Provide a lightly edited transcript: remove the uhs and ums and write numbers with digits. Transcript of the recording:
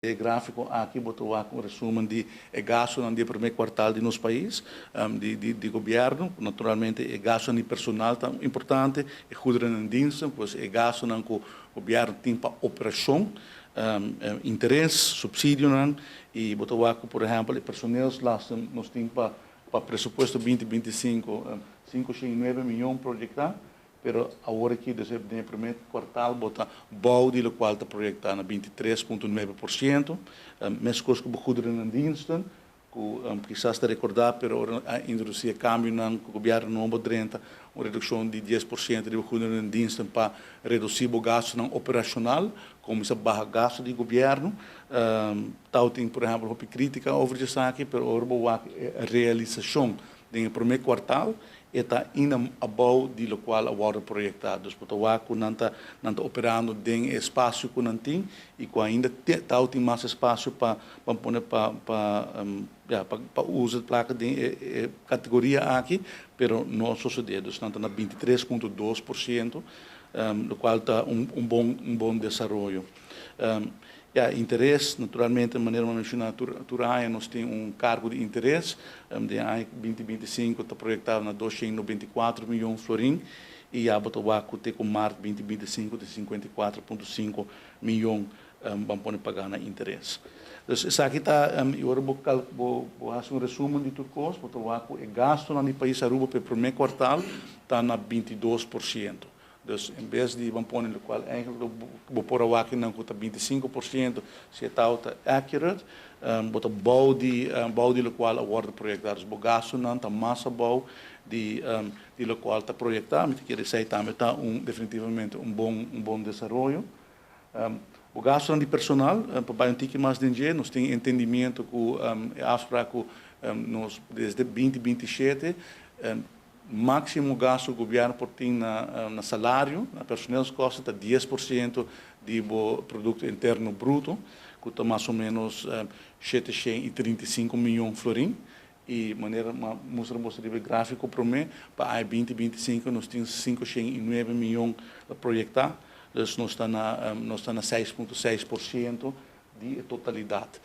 E gráfiko aki bo ta wak un resumen di e gastonan di promé kwartal di nos pais, di gobièrnu. Naturalmente e gastonan di personal ta importante, e goederen en diensten, pues e gastonan ku gobièrnu tin pa operashon, interes, supsidionan, i bo ta wak ku, por ehèmpel, e personeelslasten nos tin pa presupuesto 2025 509 mion proyektá, pero awor aki, desde e promé kwartal, bo ta bou di lokual ta proyektá na 23,9%. Meskos ku goederen en diensten, ku kisas ta rekordá, pero a introdusí kambionan ku gobièrnu nobo drenta, un redukshon di 10% di goederen en diensten pa redusí e gastonan operashonal, kuminsá baha gasto di gobièrnu. Tal tin, por ehèmpel, hopi krítika over esaki, pero ora bo wak realisashon den e promé kwartal ta ainda abou di lokual a wòrdu proyektá. Dus bo ta wak ku nan ta operando den espasio ku nan tin i ku ainda tin mas espasio pa pone pa, ja, pa usa plaka den e kategoria aki, pero no a sosodé. Dus nan ta na 23,2%, lokual ta un bon desaroyo. Ja, interes, naturalmente, manera mi a menshoná, tur aña nos tin un kargo di interes, di aña 2025 ta proyektá na 294 mion florin, i ya bo ta wak te ku mart 2025 di 54,5 mion ban pone paga na interes. Dus esaki ta, awor bo hasi un resumen di tur kos, bo ta wak ku e gastonan di pais Aruba pa promé kwartal ta na 22%. Dus en bes di ban pone lokual eigenlijk bo por wak nan ku ta 25%, si ta accurate, bo ta bou di lokual a wòrdu proyektá. Dus bo gastonan ta mas abou di lokual ta proyektá, mi ke esei tambe ta definitivamente un bon desaroyo. O gasto di personal, pa un tiki mas den, nos tin entendimentu ku afspraak ku nos desde 2027 máksimo gasto ku gobièrnu por tin na salario, na personeelskosten, ta 10% di produkto interno bruto, ku ta mas o ménos 735 mion florin. I manera mustra bo riba gráfiko promé, pa 2025 nos tin 509 mion proyektá, dus nos ta na 6,6% di totalidat.